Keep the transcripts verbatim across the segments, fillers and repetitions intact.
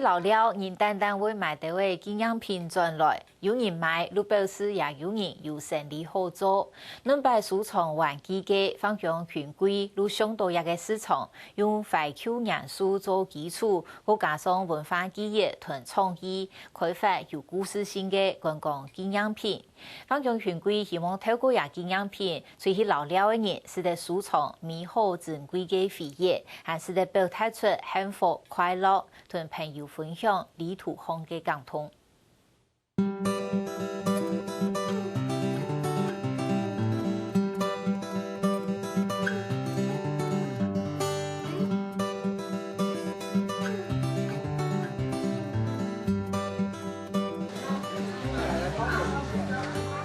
老了，人單單會買兜仔紀念品轉來，有人買，就表示也有人有生理好做。兩擺收藏玩具个返鄉權貴，就上到這个市場，用懷舊元素做基礎，再加上文化記憶同創意，開發有故事性个觀光紀念品。 返鄉權貴希望透過這紀念品，除去老了个人，使得收藏美好珍貴个回憶，還使得表達出幸福、快樂，同朋友分享旅途項个感動。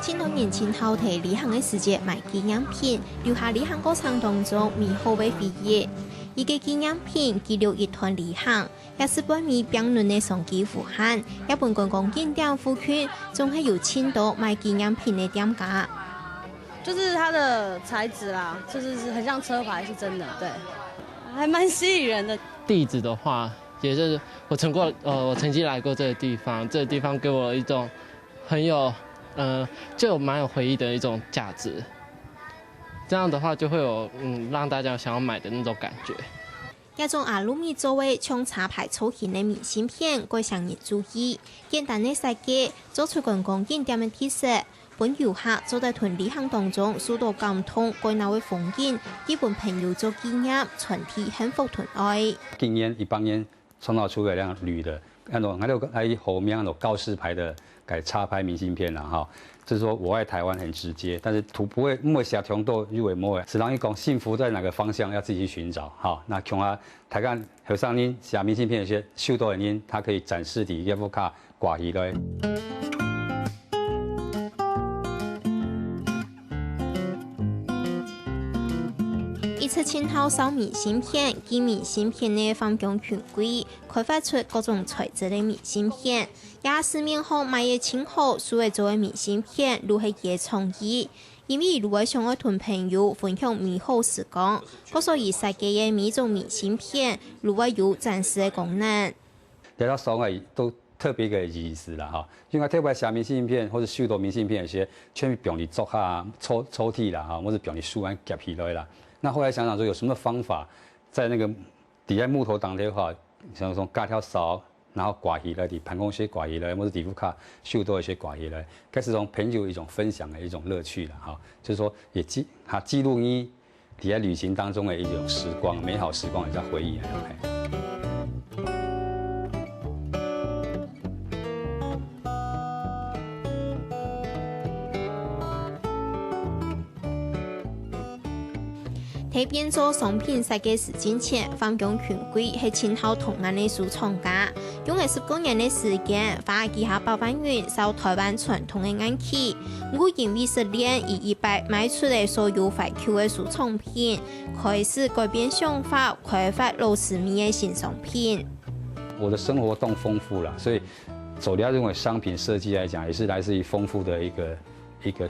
盡多人盡好在旅行个時節買紀念品，留下旅行過程當中美好个回憶。一個紀念品記錄一段旅行，也係背尾拚論个商機無限，也分觀光景點附近總係有盡多賣紀念品个店家。就是它的材質啦，就是很像车牌，是真的，对，还蛮吸引人的。地址的话，也是我曾过呃，我曾经来过这个地方，这个地方给我一种很有呃，就蛮有回忆的一种价值。这样的话就会有嗯，让大家想要买的那种感觉。 這種阿魯米做个像車牌造型个明信片，蓋受人注意。簡單个設計，做出觀光景點个特色，分遊客做得同旅行當中受到感動、蓋鬧个風景，寄分朋友做紀念，傳遞幸福同愛。今年一八年創造出了一輛驢的，那種，還有，還有後面那種告示牌的，改插牌明信片啦，哈。就是說我爱台湾很直接，但是圖不會，不會寫太多，因為不會，只讓你講幸福在哪個方向，要自己去尋找，哈。那像啊，大家後生人寫明信片，有些收到的人，他可以展示在這屋下掛起來。 一直盡好燒明信片、寄明信片个返鄉權貴，開發出各種材質个明信片。這市面項賣个盡好、收得做个明信片，就係佢个創意。因為佢會想愛同朋友分享美好時光，故所以設計个每種明信片，就會有展示个功能。這隻爽个都 特別个意思啦，哈。因為特別寫明信片或者收到明信片，有些全部放在桌下啊、抽，抽屉啦，哈，或者放在書案夾起來啦。那後來想想說，有什麼方法在那個底下木頭擋的話，像說架條燒，然後掛起來，在辦公室掛起來，或者底部卡收到一些掛起來，開始從朋友一種分享的一種樂趣啦，哈。就是說也記，哈，記錄你 在旅行當中的一種時光，美好時光，也叫回憶啊。在變做商品設計師進前，返鄉權貴係盡好童顏个收藏家。 用了十過年个時間，花幾下百萬銀燒臺灣傳統个樂器，毋過因為失戀，佢一擺賣出了所有懷舊个收藏品，開始改變想法，開發老師味个新商品。我的生活當豐富了，所以走掉認為商品設計來講，也是來自於豐富的一個，一個，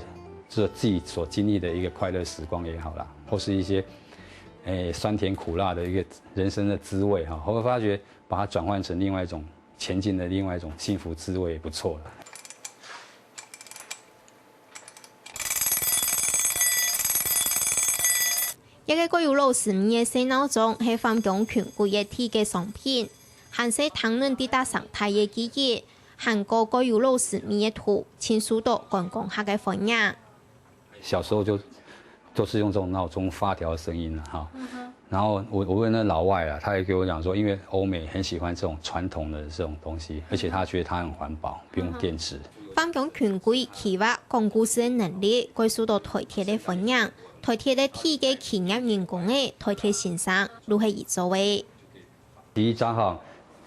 就是自己所經歷的一個快樂時光也好啦，或是一些，欸，酸甜苦辣的一個人生的滋味哈。我會發覺把它轉換成另外一種 前進的另外一種幸福滋味也不錯啦。這個蓋有老師味个細鬧鐘係返鄉權貴个第一個商品，還係聽等在地生態个記憶，還過蓋有老師味个圖，盡受到觀光客个歡迎。 小時候就，都是用這種鬧鐘發條的聲音了哈。然後我，我問那老外啊，他也給我講說，因為歐美很喜歡這種傳統的這種東西，而且他覺得它很環保，不用電池。返鄉權貴企劃講故事个能力，蓋受到臺鐵个歡迎。臺鐵个第一個企業員工仔，臺鐵先生，就係佢做个。 第一張哈，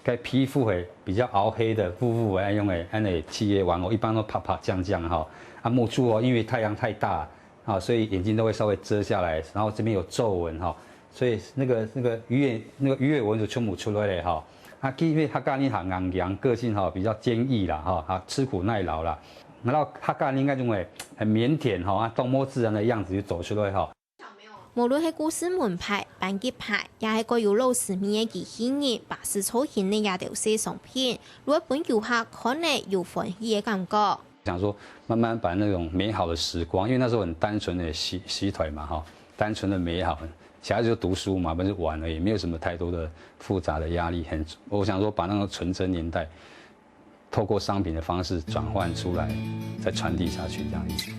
該皮膚會比較熬黑的，霧霧的，恁樣的，恁樣的企業員哦，一般都白白淨淨哈。啊，目珠哦，因為太陽太大啊，所以眼睛都會稍微遮下來，然後這邊有皺紋哈，所以那個，那個魚尾，那個魚尾紋就全部出來了哈。啊，因為客家人很硬頸，個性哈比較堅毅啦哈，啊，吃苦耐勞啦。然後客家人那種欸，很靦腆哈，啊，當無自然的樣子就走出來哈。無論係故事門牌、班級牌，也係蓋有老師味个機器人、巴士造型个這兜細商品，都會分遊客看了有歡喜个感覺。想說慢慢把那種美好的時光，因為那時候很單純的時時代嘛，哈，單純的美好，小孩子就讀書嘛，不是玩而已，沒有什麼太多的複雜的壓力。很，我想說把那個純真年代，透過商品的方式轉換出來，再傳遞下去這樣子。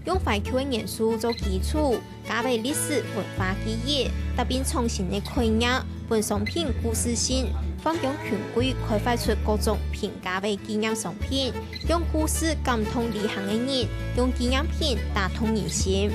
用懷舊个元素做基礎，加入歷史文化記憶，搭配創新个概念，分商品故事性，放向群櫃開發出各種平價个紀念商品，用故事感動旅行个人，用紀念品打動人心。